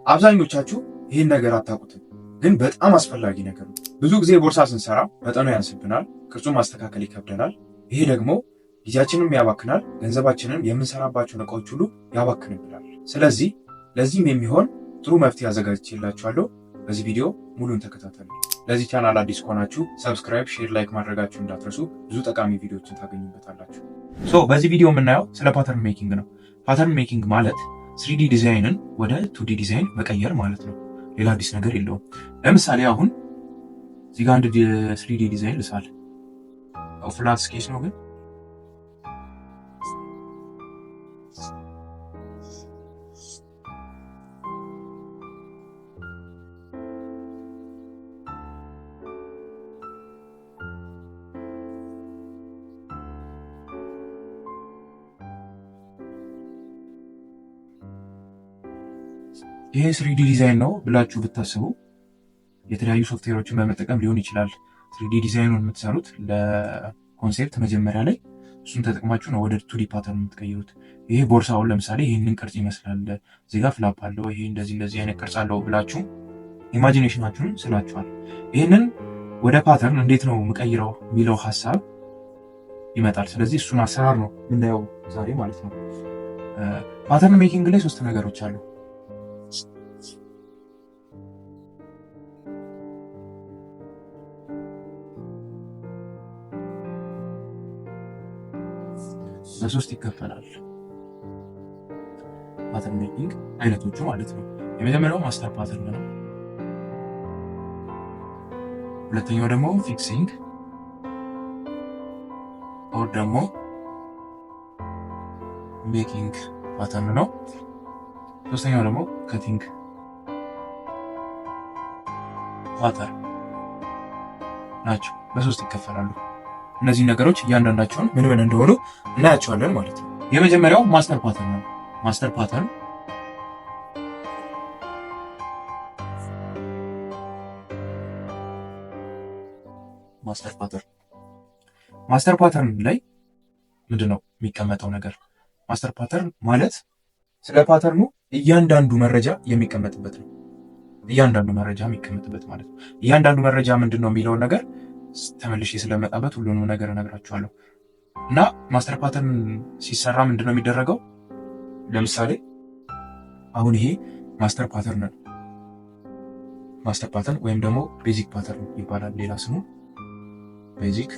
አብዛኞቻችሁ ይህን ነገር አታውቁትም፣ ግን በጣም አስፈላጊ ነገር ነው። ብዙ ጊዜ ቦርሳ ስንሰራ መጠኑ ያንስብናል፣ ቅርጹን ማስተካከል ይከብደናል። ይሄ ደግሞ ጊዜያችንም ያባክናል፣ ገንዘባችንን የምንሰራባቸውን እቃዎች ሁሉ ያባክንብናል። ስለዚህ ለዚህም የሚሆን ጥሩ መፍትሄ አዘጋጅቼላችኋለሁ። በዚህ ቪዲዮ ሙሉን ተከታተሉ። ለዚህ ቻናል አዲስ ከሆናችሁ subscribe፣ share፣ like ማድረጋችሁ እንዳትረሱ። ብዙ ጠቃሚ ቪዲዮዎችን ታገኙበታላችሁ። So በዚህ ቪዲዮ የምናየው ስለ pattern making ነው። Pattern making ማለት 3D design ን ወደ 2D design መቀየር ማለት ነው። ሌላ አዲስ ነገር የለውም። ለምሳሌ አሁን እዚህ ጋር አንድ 3D design ልሳል። Flat sketch ነው ግን ይሄ 3D design ነው ብላችሁ ብታስቡ የተለያዩ ሶፍትዌሮችን በመጠቀም ሊሆን ይችላል። 3D design ኑን የምትሰሩት ለ concept መጀመሪያ ላይ እሱን ተጠቅማችሁ ነው ወደ 2D pattern የምትቀይሩት። ይሄ ቦርሳውን ለምሳሌ ይህንን ቅርጽ ይመስላል፣ እዚህ ጋር flap አለው፣ ይሄ እንደዚህ እንደዚህ አይነት ቅርጽ አለው ብላችሁ imagination ኣችሁን ስላችኋል። ይህንን ወደ pattern እንዴት ነው የምቀይረው የሚለው ሀሳብ ይመጣል። ስለዚህ እሱን አሰራር ነው የምናየው ዛሬ ማለት ነው። Pattern making ላይ ሶስት ነገሮች አሉ። በሶስት ይከፈላል። Pattern making አይነቶቹ ማለት ነው። የመጀመሪያው master pattern ነው። ሁለተኛው ደግሞ fixing or ደግሞ making pattern ነው። ሶስተኛው ደግሞ cutting pattern ናቸው። በሶስት ይከፈላሉ። እነዚህ ነገሮች እያንዳንዳቸውን ምን ምን እንደሆኑ እናያቸዋለን ማለት ነው። የመጀመሪያው master pattern ነው። Master pattern master pattern master pattern ላይ ምንድን ነው የሚቀመጠው ነገር? Master pattern ማለት ስለ pattern ኑ እያንዳንዱ መረጃ የሚቀመጥበት ነው። እያንዳንዱ መረጃ የሚቀመጥበት ማለት ነው። እያንዳንዱ መረጃ ምንድን ነው የሚለውን ነገር ተመልሼ ስለመጣበት ሁሉንም ነገር እነግራችኋለሁ። እና master pattern ሲሰራ ምንድን ነው የሚደረገው? ለምሳሌ አሁን ይሄ master pattern ነው። Master pattern ወይም ደግሞ basic pattern ይባላል። ሌላ ስሙ basic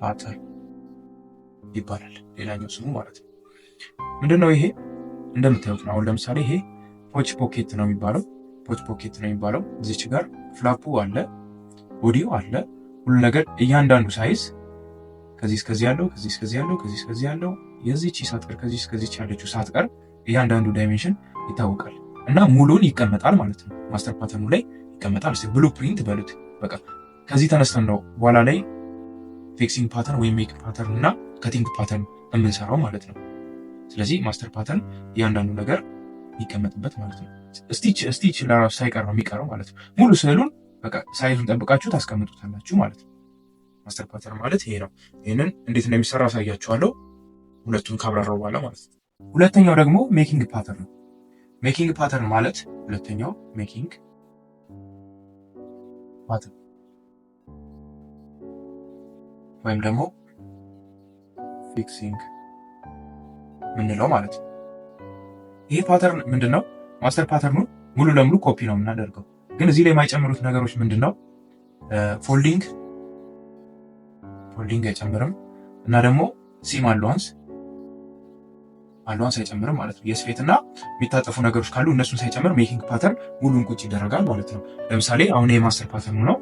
pattern ይባላል። ሌላኛው ስሙ ማለት ነው። ምንድን ነው ይሄ? እንደምታዩት ነው። አሁን ለምሳሌ ይሄ pouch pocket ነው የሚባለው። Pouch pocket ነው የሚባለው። እዚች ጋር flap ኡ አለ፣ body ው አለ፣ ሁሉ ነገር እያንዳንዱ size ከዚህ እስከዚህ ያለው፣ ከዚህ እስከዚህ ያለው፣ ከዚህ እስከዚህ ያለው፣ የዚህች ሳትቀር፣ ከዚህ እስከዚች ያለችው ሳትቀር እያንዳንዱ dimension ይታወቃል እና ሙሉን ይቀመጣል ማለት ነው። Master pattern ኑ ላይ ይቀመጣል። Blueprint በሉት በቃ። ከዚህ ተነስተን ነው በኋላ ላይ fixing pattern ወይም make pattern እና cutting pattern የምንሰራው ማለት ነው። ስለዚህ master pattern እያንዳንዱ ነገር ይቀመጥበት ማለት ነው። Stitch ለራሱ ሳይቀር ነው የሚቀረው ማለት ነው። ሙሉ ስዕሉን በቃ size ኡን ጠብቃችሁ ታስቀምጡታላችሁ ማለት ነው። Master pattern ማለት ይሄ ነው። ይህንን እንዴት እንደሚሰራ አሳያችኋለሁ ሁለቱን ካብራራው በኋላ ማለት ነው። ሁለተኛው ደግሞ making pattern ነው። Making pattern ማለት ሁለተኛው making pattern ወይም ደግሞ fixing ምንለው ማለት ነው። ይሄ pattern ምንድን ነው? Master pattern ኑን ሙሉ ለሙሉ ኮፒ ነው የምናደርገው። ግን እዚህ ላይ የማይጨምሩት ነገሮች ምንድን ነው? Folding አይጨምርም እና ደግሞ seam allowance አይጨምርም ማለት ነው። የስፌት እና የሚታጠፉ ነገሮች ካሉ እነሱን ሳይጨምር making pattern ሙሉን ቁጭ ይደረጋል ማለት ነው። ለምሳሌ አሁን ይሄ master pattern ኑ ነው።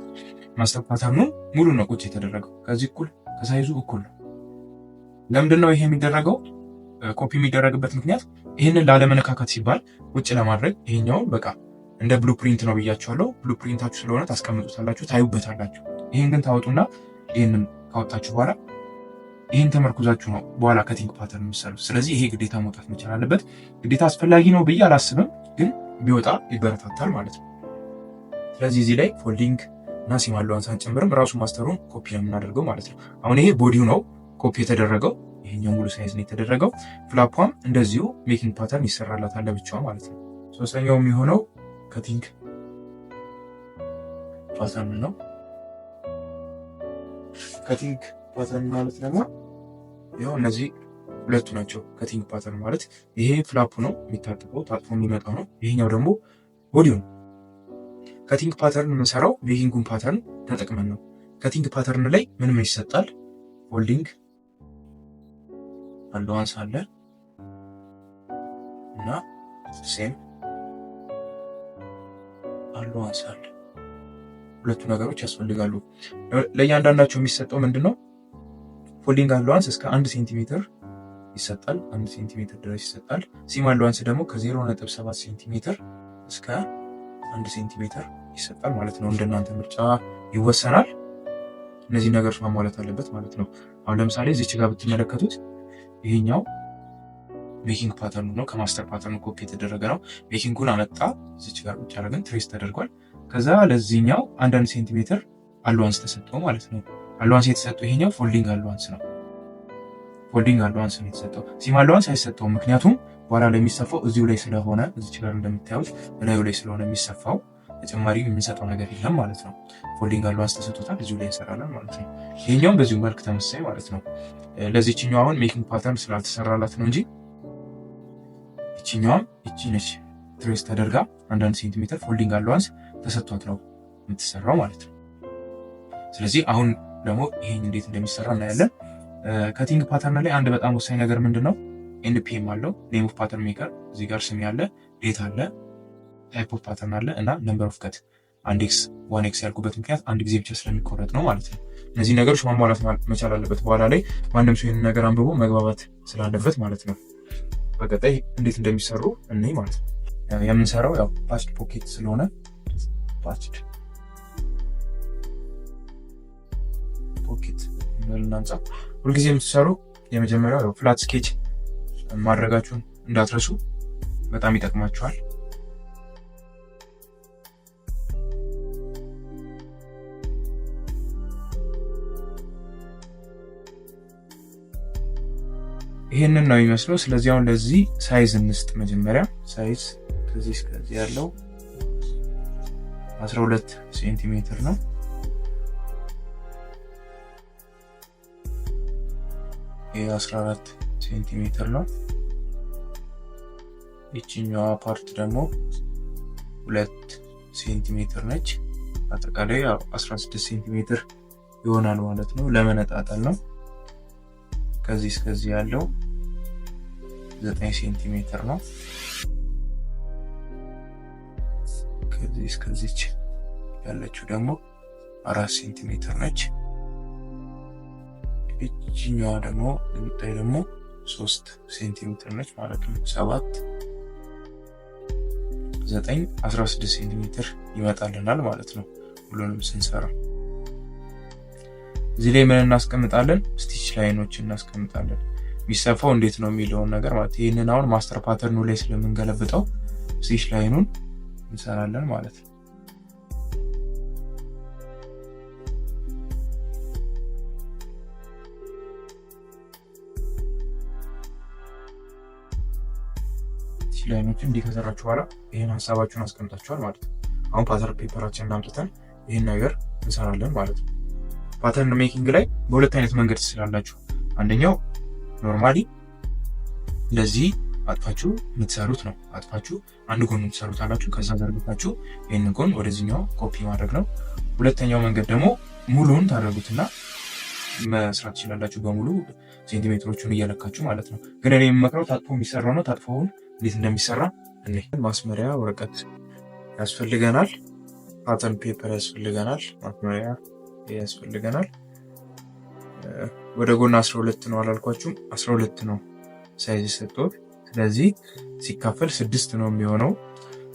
Master pattern ኑ ሙሉ ነው ቁጭ የተደረገው፣ ከዚህ እኩል ከ size ኡ እኩል ነው። ለምንድን ነው ይሄ የሚደረገው? ኮፒ የሚደረግበት ምክንያት ይህንን ላለመነካካት ሲባል ቁጭ ለማድረግ ይሄኛውን በቃ እንደ blueprint ነው ብያችኋለሁ። Blueprint ኣችሁ ስለሆነ ታስቀምጡታላችሁ፣ ታዩበታላችሁ። ይህን ግን ታወጡና ይህንን ካወጣችሁ በኋላ ይህን ተመርኩዛችሁ ነው በኋላ cutting pattern የምትሰሩት። ስለዚህ ይሄ ግዴታ መውጣት መቻል አለበት። ግዴታ አስፈላጊ ነው ብዬ አላስብም፣ ግን ቢወጣ ይበረታታል ማለት ነው። ስለዚህ እዚህ ላይ folding እና seam allowance አንጨምርም፣ ራሱ master ኡን copy ነው የምናደርገው ማለት ነው። አሁን ይሄ body ው ነው ኮፒ የተደረገው፣ ይሄኛው ሙሉ size ነው የተደረገው። Flap ኧም እንደዚሁ making pattern ይሰራላታል ለብቻዋ ማለት ነው። ሶስተኛው የሚሆነው cutting pattern ነው። Cutting pattern ማለት ደግሞ ይኸው እነዚህ ሁለቱ ናቸው። Cutting pattern ማለት ይሄ flap ኡ ነው፣ የሚታጠፈው ታጥፎ የሚመጣው ነው። ይሄኛው ደግሞ body ው ነው። Cutting pattern የምንሰራው making ኡን pattern ተጠቅመን ነው። Cutting pattern ላይ ምን ምን ይሰጣል? Folding allowance አለ እና seam allowance አለ። ሁለቱ ነገሮች ያስፈልጋሉ። ለእያንዳንዳቸው የሚሰጠው ምንድን ነው? Folding allowance እስከ 1 ሴንቲሜትር ይሰጣል። 1 ሴንቲሜትር ድረስ ይሰጣል። Seam allowance ደግሞ ከ0.7 ሴንቲሜትር እስከ 1 ሴንቲሜትር ይሰጣል ማለት ነው። እንደናንተ ምርጫ ይወሰናል። እነዚህ ነገሮች ማሟላት አለበት ማለት ነው። አሁን ለምሳሌ እዚች ጋር ብትመለከቱት ይሄኛው making pattern ኡ ነው። ከ master pattern ኡ copy የተደረገ ነው። Making ኡን አመጣ፣ እዚች ጋር ቁጭ አደረግን፣ trace ተደርጓል። ከዛ ለዚህኛው አንዳንድ ሴንቲሜትር allowance ተሰጠው ማለት ነው። Allowance የተሰጠው ይሄኛው folding allowance ነው። Folding allowance ነው የተሰጠው። Seam allowance አይሰጠውም። ምክንያቱም በኋላ ላይ የሚሰፋው እዚሁ ላይ ስለሆነ፣ እዚች ጋር እንደምታዩት እላዩ ላይ ስለሆነ የሚሰፋው ተጨማሪ የምንሰጠው ነገር የለም ማለት ነው። Folding allowance ተሰጥቶታል፣ እዚሁ ላይ እንሰራለን ማለት ነው። ይሄኛውም በዚሁ መልክ ተመሳሳይ ማለት ነው። ለዚህችኛው አሁን making pattern ስላልተሰራላት ነው እንጂ ይችኛዋም ይቺ ነች፣ trace ተደርጋ አንዳንድ ሴንቲሜትር folding allowance ተሰጥቷት ነው የምትሰራው ማለት ነው። ስለዚህ አሁን ደግሞ ይሄን እንዴት እንደሚሰራ እናያለን። Cutting pattern ላይ አንድ በጣም ወሳኝ ነገር ምንድን ነው? NPM አለው፣ name of pattern maker፣ እዚህ ጋር ስም ያለ፣ date አለ፣ type of pattern አለ እና number of cut አንድ X። One X ያልኩበት ምክንያት አንድ ጊዜ ብቻ ስለሚቆረጥ ነው ማለት ነው። እነዚህ ነገሮች ማሟላት መቻል አለበት። በኋላ ላይ ማንም ሰው ይህንን ነገር አንብቦ መግባባት ስላለበት ማለት ነው። በቀጣይ እንዴት እንደሚሰሩ እኔ ማለት ነው። የምንሰራው ያው patched pocket ስለሆነ patched pocket እናንጻ። ሁልጊዜ የምትሰሩ የመጀመሪያው ያው flat sketch ማድረጋችሁን እንዳትረሱ፣ በጣም ይጠቅማችኋል። ይህንን ነው የሚመስለው። ስለዚህ አሁን ለዚህ size እንስጥ። መጀመሪያ size ከዚህ እስከዚህ ያለው 12 ሴንቲሜትር ነው። ይህ 14 ሴንቲሜትር ነው። ይችኛዋ part ደግሞ 2 ሴንቲሜትር ነች። አጠቃላይ 16 ሴንቲሜትር ይሆናል ማለት ነው። ለመነጣጠል ነው። ከዚህ እስከዚህ ያለው 9 ሴንቲሜትር ነው። ከዚህ እስከዚች ያለችው ደግሞ 4 ሴንቲሜትር ነች። ይችኛዋ ደግሞ የምታይ ደግሞ 3 ሴንቲሜትር ነች ማለት ነው። 7፣ 9፣ 16 ሴንቲሜትር ይመጣልናል ማለት ነው። ሁሉንም ስንሰራ እዚህ ላይ ምን እናስቀምጣለን? Stitch line ኦች እናስቀምጣለን። የሚሰፋው እንዴት ነው የሚለውን ነገር ማለት ይህንን አሁን master pattern ኡ ላይ ስለምንገለብጠው stitch line ኡን እንሰራለን ማለት ነው። Stitch line ኦችን እንዲህ ከሰራችሁ በኋላ ይህን ሀሳባችሁን አስቀምጣችኋል ማለት ነው። አሁን pattern paper ኣችንን አምጥተን ይህን ነገር እንሰራለን ማለት ነው። Pattern making ላይ በሁለት አይነት መንገድ ትስላላችሁ። አንደኛው normally እንደዚህ አጥፋችሁ የምትሰሩት ነው። አጥፋችሁ አንድ ጎን ትሰሩት አላችሁ። ከዛ ዘርግታችሁ ይህንን ጎን ወደዚህኛው ኮፒ ማድረግ ነው። ሁለተኛው መንገድ ደግሞ ሙሉን ታደርጉትና መስራት ትችላላችሁ። በሙሉ ሴንቲሜትሮቹን እየለካችሁ ማለት ነው። ግን እኔ የምመክረው ታጥፎ የሚሰራው ነው። ታጥፎውን እንዴት እንደሚሰራ እኔ ማስመሪያ ወረቀት ያስፈልገናል። Pattern paper ያስፈልገናል። ማስመሪያ ያስፈልገናል። ወደ ጎን 12 ነው አላልኳችሁም? 12 ነው size የሰጠሁት። ስለዚህ ሲካፈል ስድስት ነው የሚሆነው።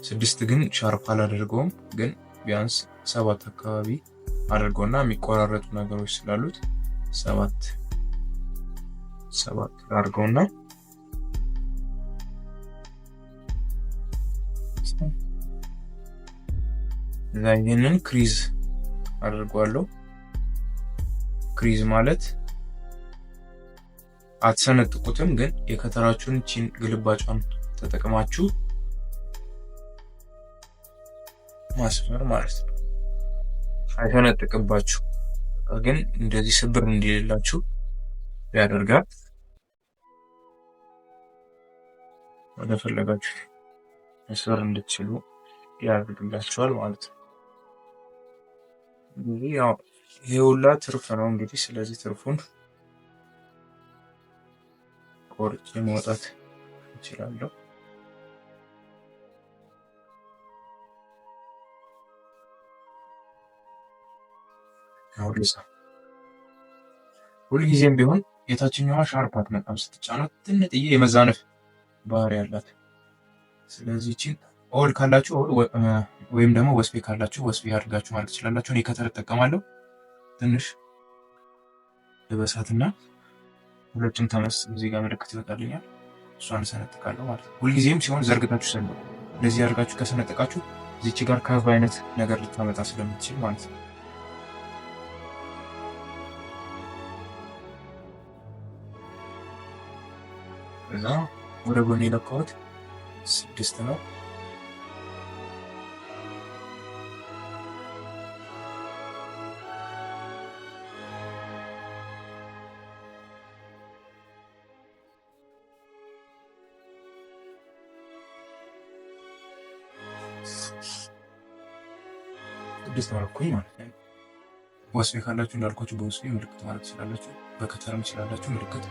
ስድስት ግን sharp አላደርገውም፣ ግን ቢያንስ ሰባት አካባቢ አድርገውና የሚቆራረጡ ነገሮች ስላሉት ሰባት ሰባት አድርገውና እዛ ይህንን crease አድርጓለሁ። Crease ማለት አትሰነጥቁትም፣ ግን የ cutter ኣችሁን ቺን ግልባጯን ተጠቅማችሁ ማስመር ማለት ነው። አይፈነጥቅባችሁ ግን እንደዚህ ስብር እንዲልላችሁ ያደርጋል። ወደ ፈለጋችሁ መስበር እንድትችሉ ያደርግላችኋል ማለት ነው። እንግዲህ ያው ይሄ ሁላ ትርፍ ነው እንግዲህ። ስለዚህ ትርፉን ቆርጬ ማውጣት እችላለሁ። ሁልጊዜም ቢሆን የታችኛዋ sharp አትመጣም። ስትጫናት ትንጥዬ የመዛነፍ ባህሪ ያላት። ስለዚህ ይቺን awl ካላችሁ awl ወይም ደግሞ ወስፌ ካላችሁ ወስፌ አድርጋችሁ ማለት ትችላላችሁ። እኔ cutter እጠቀማለሁ። ትንሽ ልበሳትና ሁለቱም ተመስ እዚህ ጋር ምልክት ይወጣልኛል። እሷን እሰነጥቃለሁ ማለት ነው። ሁልጊዜም ሲሆን ዘርግታችሁ ሰንጥቁ። እንደዚህ አድርጋችሁ ከሰነጠቃችሁ እዚች ጋር curve አይነት ነገር ልታመጣ ስለምትችል ማለት ነው። ከዛ ወደ ጎን የለካሁት 6 ነው። ስድስት አደረኩኝ ማለት ነው። ወስፌ ካላችሁ እንዳልኳችሁ በወስፌ ምልክት ማለት ትችላላችሁ፣ በ cutter ም ትችላላችሁ ምልክት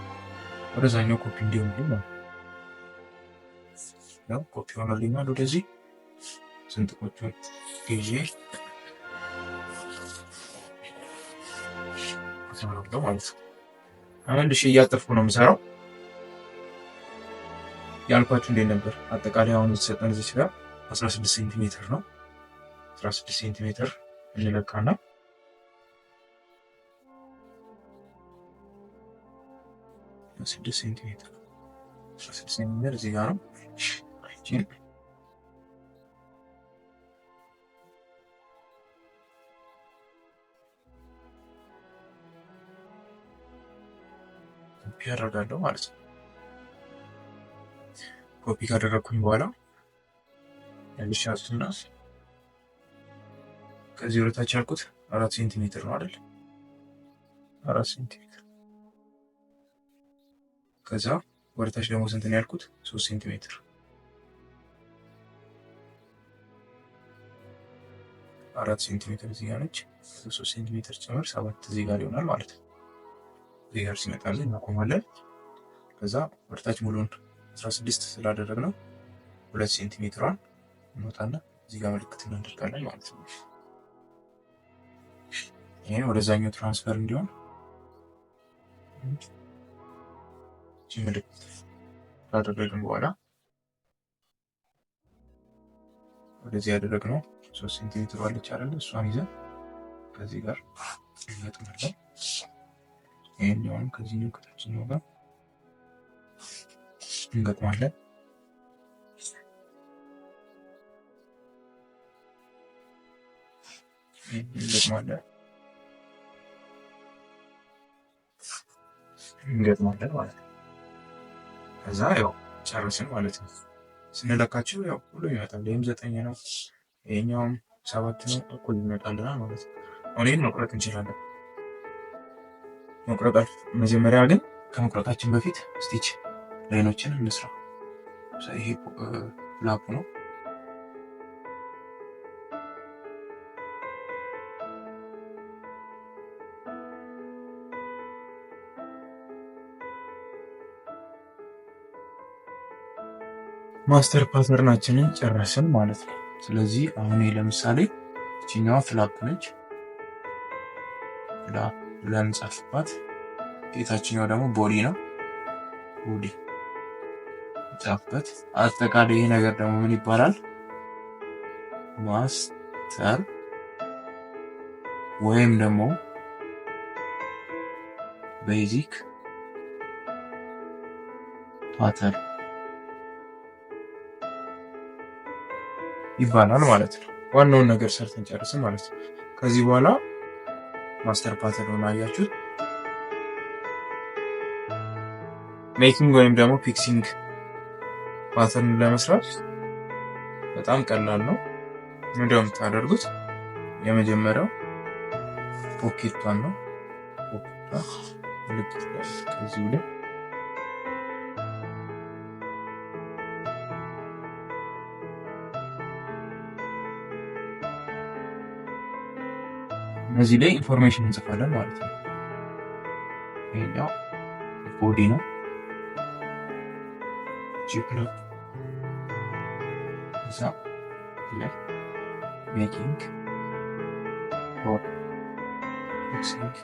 ወደዛኛው ኮፒ እንዲሆንልኝ ማለት ነው። ኮፒ ሆኖልኛል። ወደዚህ ስንጥቆቹን ይዤ እሰራለሁ ማለት ነው። አንድ ሺህ እያጠፍኩ ነው የምሰራው። ያልኳችሁ እንዴት ነበር? አጠቃላይ አሁን የተሰጠን እዚህ ጋር 16 ሴንቲሜትር ነው። 16 ሴንቲሜትር እንለካና 6 ሴንቲሜትር 16 ሴንቲሜትር እዚህ ጋር ነው። ይቺን ኮፒ አደርጋለሁ ማለት ነው። ኮፒ ካደረግኩኝ በኋላ ያልሻትና ከዚህ ወደታች ያልኩት 4 ሴንቲሜትር ነው አይደል? 4 ሴንቲሜትር። ከዛ ወደታች ደግሞ ስንት ነው ያልኩት? 3 ሴንቲሜትር። 4 ሴንቲሜትር እዚህ ጋር ነች። 3 ሴንቲሜትር ጨምር 7 እዚህ ጋር ይሆናል ማለት ነው። እዚህ ጋር ሲመጣልን እናቆማለን። ከዛ ወደታች ሙሉን 16 ስላደረግነው 2 ሴንቲሜትሯን እንወጣና እዚህ ጋር ምልክት እናደርጋለን ማለት ነው። ይሄ ወደዛኛው transfer እንዲሆን ምልክት ካደረግን በኋላ ወደዚህ ያደረግነው 3 ሴንቲሜትር አለች አይደል? እሷን ይዘን ከዚህ ጋር እንገጥማለን። ይሄኛውንም ከዚህኛው ከታችኛው ጋር እንገጥማለን። እንገጥማለን እንገጥማለን ማለት ነው። ከዛ ያው ጨርስን ማለት ነው። ስንለካቸው ያው ሁሉ ይመጣል። ይሄም 9 ነው፣ ይሄኛውም 7 ነው፣ እኩል ይመጣልናል ማለት ነው። አሁን ይሄን መቁረጥ እንችላለን። መቁረጥ መጀመሪያ ግን ከመቁረጣችን በፊት stitch line ኦችን እንስራ። ይሄ flap ኡ ነው። master pattern ኣችንን ጨረስን ማለት ነው። ስለዚህ አሁን ለምሳሌ እቺኛዋ flap ነች፣ flap ብለን እንጻፍባት። የታችኛው ደግሞ body ነው፣ body ጻፍበት። አጠቃላይ ይሄ ነገር ደግሞ ምን ይባላል? master ወይም ደግሞ basic pattern ይባላል ማለት ነው። ዋናውን ነገር ሰርተን ጨርስን ማለት ነው። ከዚህ በኋላ master pattern ሆነ አያችሁት። making ወይም ደግሞ fixing pattern ለመስራት በጣም ቀላል ነው። ምንድነው የምታደርጉት? የመጀመሪያው pocket ቷን ነው። Pocket ቷ ልክ ከዚሁ ላይ እነዚህ ላይ information እንጽፋለን ማለት ነው። ይሄኛው body ነው። ጂፕ እዛ ላይ making or fixing።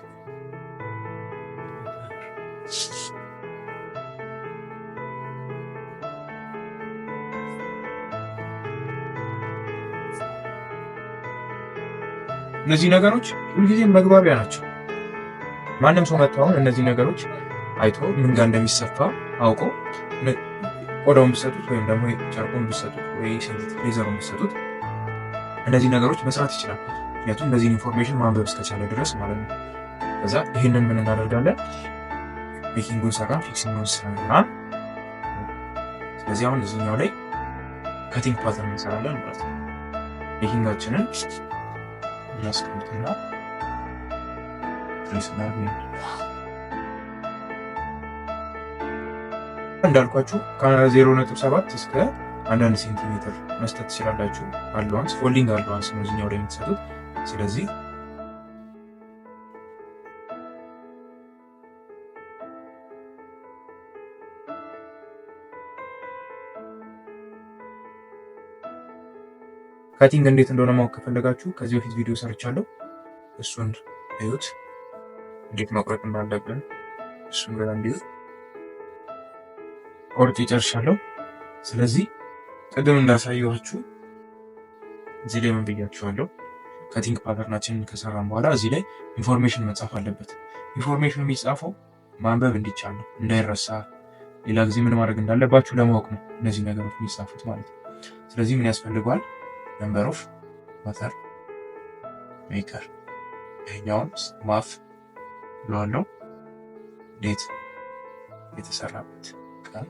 እነዚህ ነገሮች ሁልጊዜም መግባቢያ ናቸው። ማንም ሰው መጥቶ አሁን እነዚህ ነገሮች አይቶ ምን ጋር እንደሚሰፋ አውቆ ቆዳውን ብሰጡት ወይም ደግሞ ጨርቁን ብሰጡት ወይ synthetic leather ኡን ብሰጡት እነዚህ ነገሮች መስራት ይችላል። ምክንያቱም እነዚህን information ማንበብ እስከቻለ ድረስ ማለት ነው። ከዛ ይህንን ምን እናደርጋለን? Making ኡን ሰራን፣ fixing ኡን ሰራን። ስለዚህ አሁን እዚህኛው ላይ cutting pattern እንሰራለን ማለት ነው። Making ኣችንን እናስቀምጥና trace እናድርግ። እንዳልኳችሁ ከ0.7 እስከ አንዳንድ ሴንቲሜትር መስጠት ትችላላችሁ። Allowance፣ folding allowance ነው እዚህኛው ላይ የምትሰጡት። ስለዚህ cutting እንዴት እንደሆነ ማወቅ ከፈለጋችሁ ከዚህ በፊት ቪዲዮ ሰርቻለሁ። እሱን እዩት፣ እንዴት መቁረጥ እንዳለብን እሱን በደንብ እዩት። ቆርጬ ጨርሻለሁ። ስለዚህ ቅድም እንዳሳየኋችሁ እዚህ ላይ ምን ብያችኋለሁ? Cutting pattern ኣችንን ከሰራን በኋላ እዚህ ላይ information መጻፍ አለበት። Information ኑ የሚጻፈው ማንበብ እንዲቻል ነው፣ እንዳይረሳ፣ ሌላ ጊዜ ምን ማድረግ እንዳለባችሁ ለማወቅ ነው እነዚህ ነገሮች የሚጻፉት ማለት ነው። ስለዚህ ምን ያስፈልገዋል? Number of pattern maker፣ ይሄኛውን ማፍ ብለዋለው። Date የተሰራበት ቀን፣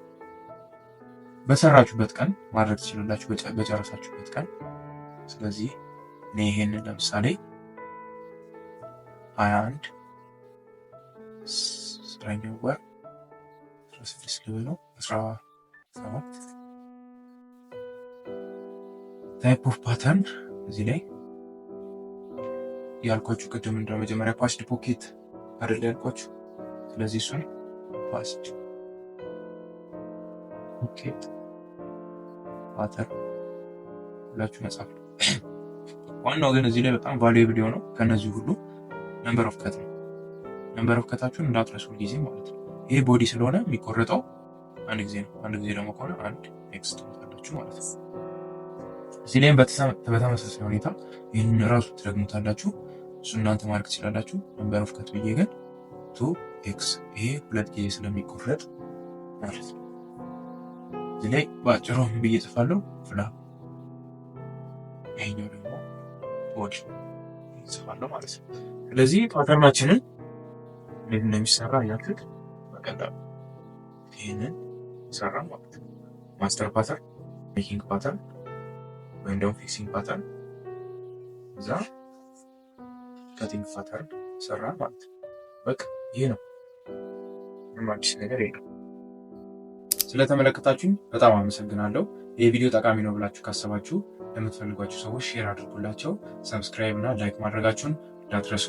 በሰራችሁበት ቀን ማድረግ ትችላላችሁ፣ በጨረሳችሁበት ቀን። ስለዚህ እኔ ይሄንን ለምሳሌ 21 አስረኛው ወር 16 ልበለው 17። Type of pattern እዚህ ላይ ያልኳችሁ ቅድም እንደ መጀመሪያ patched pocket አይደለ ያልኳችሁ። ስለዚህ እሱን patched pocket pattern ብላችሁ መጻፍ ነው። ዋናው ግን እዚህ ላይ በጣም valuable የሆነው ከነዚህ ሁሉ number of cut ነው። Number of cut ኣችሁን እንዳትረሱ ጊዜ ማለት ነው። ይሄ body ስለሆነ የሚቆረጠው አንድ ጊዜ ነው። አንድ ጊዜ ደግሞ ከሆነ አንድ X ትሉታላችሁ ማለት ነው። እዚህ ላይም በተመሳሳይ ሁኔታ ይህንን ራሱ ትደግሙታላችሁ። እሱ እናንተ ማድረግ ትችላላችሁ። Number of cut ብዬ ግን 2X፣ ይሄ ሁለት ጊዜ ስለሚቆረጥ ማለት ነው። እዚህ ላይ በአጭሩ ብዬ ጽፋለሁ flap፣ ይሄኛው ደግሞ body ጽፋለሁ ማለት ነው። ስለዚህ pattern ኣችንን እንዴት እንደሚሰራ እያልኩት በቀላሉ ይህንን ሰራ ማለት ነው። Master pattern፣ making pattern ወይም ደግሞ fixing pattern፣ እዛ cutting pattern ሰራ ማለት ነው። በቃ ይሄ ነው። ምንም አዲስ ነገር የለም። ስለተመለከታችሁኝ በጣም አመሰግናለሁ። ይህ ቪዲዮ ጠቃሚ ነው ብላችሁ ካሰባችሁ ለምትፈልጓቸው ሰዎች share አድርጉላቸው። Subscribe እና like ማድረጋችሁን እንዳትረሱ።